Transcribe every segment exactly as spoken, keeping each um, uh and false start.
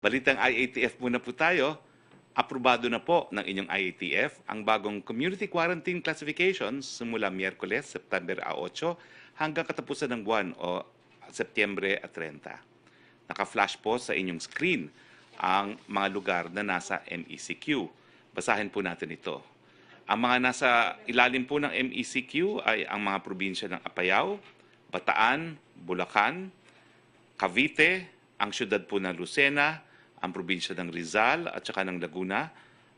Balitang I A T F muna po tayo. Aprobado na po ng inyong I A T F ang bagong community quarantine classification simula Miyerkules, September a otso, hanggang katapusan ng buwan o Setyembre a treinta. Naka-flash po sa inyong screen ang mga lugar na nasa M E C Q. Basahin po natin ito. Ang mga nasa ilalim po ng M E C Q ay ang mga probinsya ng Apayao, Bataan, Bulacan, Cavite, ang siyudad po ng Lucena, ang probinsya ng Rizal at saka ng Laguna,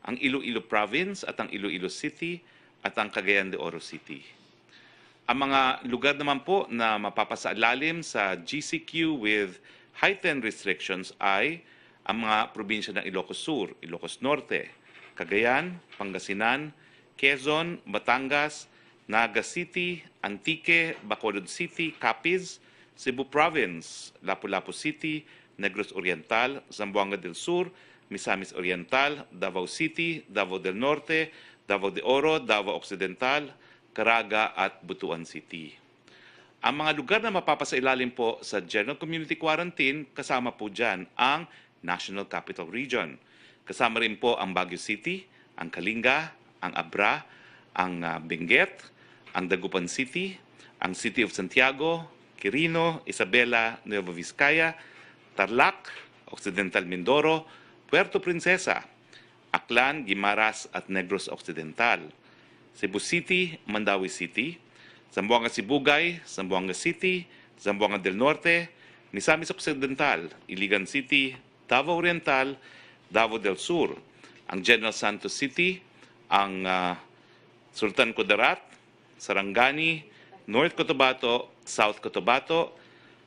ang Iloilo Province at ang Iloilo City at ang Cagayan de Oro City. Ang mga lugar naman po na mapapasailalim sa G C Q with heightened restrictions ay ang mga probinsya ng Ilocos Sur, Ilocos Norte, Cagayan, Pangasinan, Quezon, Batangas, Naga City, Antique, Bacolod City, Capiz, Cebu Province, Lapu-Lapu City, Negros Oriental, Zamboanga del Sur, Misamis Oriental, Davao City, Davao del Norte, Davao de Oro, Davao Occidental, Caraga at Butuan City. Ang mga lugar na mapapasailalim po sa General Community Quarantine, kasama po dyan ang National Capital Region. Kasama rin po ang Baguio City, ang Kalinga, ang Abra, ang, ah, Benguet, ang Dagupan City, ang City of Santiago, Quirino, Isabela, Nueva Vizcaya, Tarlac, Occidental Mindoro, Puerto Princesa, Aklan, Guimaras at Negros Occidental, Cebu City, Mandaue City, Zamboanga Sibugay, Zamboanga City, Zamboanga del Norte, Misamis Occidental, Iligan City, Davao Oriental, Davao del Sur, ang General Santos City, ang, ah, Sultan Kudarat, Sarangani, North Cotabato, South Cotabato,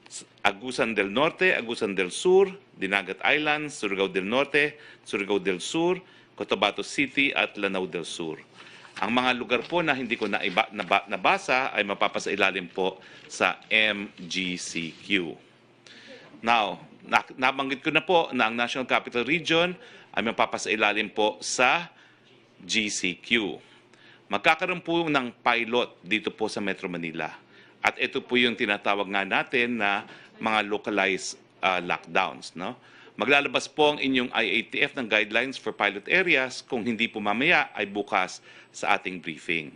S-, Agusan del Norte, Agusan del Sur, Dinagat Islands, Surigao del Norte, Surigao del Sur, Cotabato City at Lanao del Sur. Ang mga lugar po na hindi ko naiba-, naba-, nabasa ay mapapasailalim po sa M G C Q. Now, na-, nabanggit ko na po na ang National Capital Region ay mapapasailalim po sa G C Q. Magkakaroon po ng pilot dito po sa Metro Manila. At ito po yung tinatawag nga natin na mga localized, ah, lockdowns, no? Maglalabas po ang inyong I A T F ng guidelines for pilot areas, kung hindi po mamaya ay bukas sa ating briefing.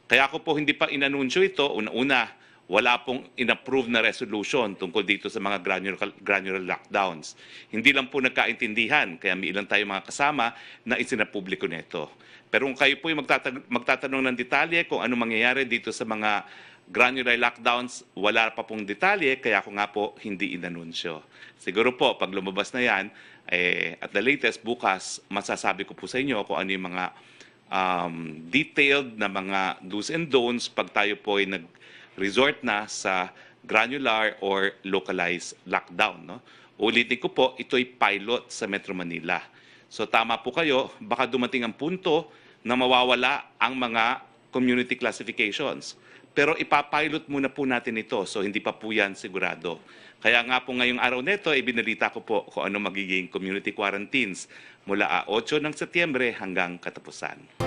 Kaya ko po hindi pa inanunsyo ito, una-una, wala pong inapprove na resolution tungkol dito sa mga granular, granular lockdowns. Hindi lang po nagkaintindihan, kaya may ilan tayong mga kasama na isinapubliko nito. Pero kung kayo po yung magtatag-, magtatanong ng detalye kung ano mangyayari dito sa mga granular lockdowns, wala pa pong detalye, kaya ko nga po hindi inanunsyo. Siguro po, pag lumabas na yan, eh, at the latest, bukas, masasabi ko po sa inyo kung ano yung mga, um, detailed na mga do's and don'ts pag tayo po ay nag-resort na sa granular or localized lockdown, no? Ulitin ko po, ito'y pilot sa Metro Manila. So, tama po kayo, baka dumating ang punto na mawawala ang mga community classifications. Pero ipapilot muna po natin ito, so hindi pa po yan sigurado. Kaya nga po ngayong araw neto, ibinalita ko po kung ano magiging community quarantines mula a otso ng Setyembre hanggang katapusan.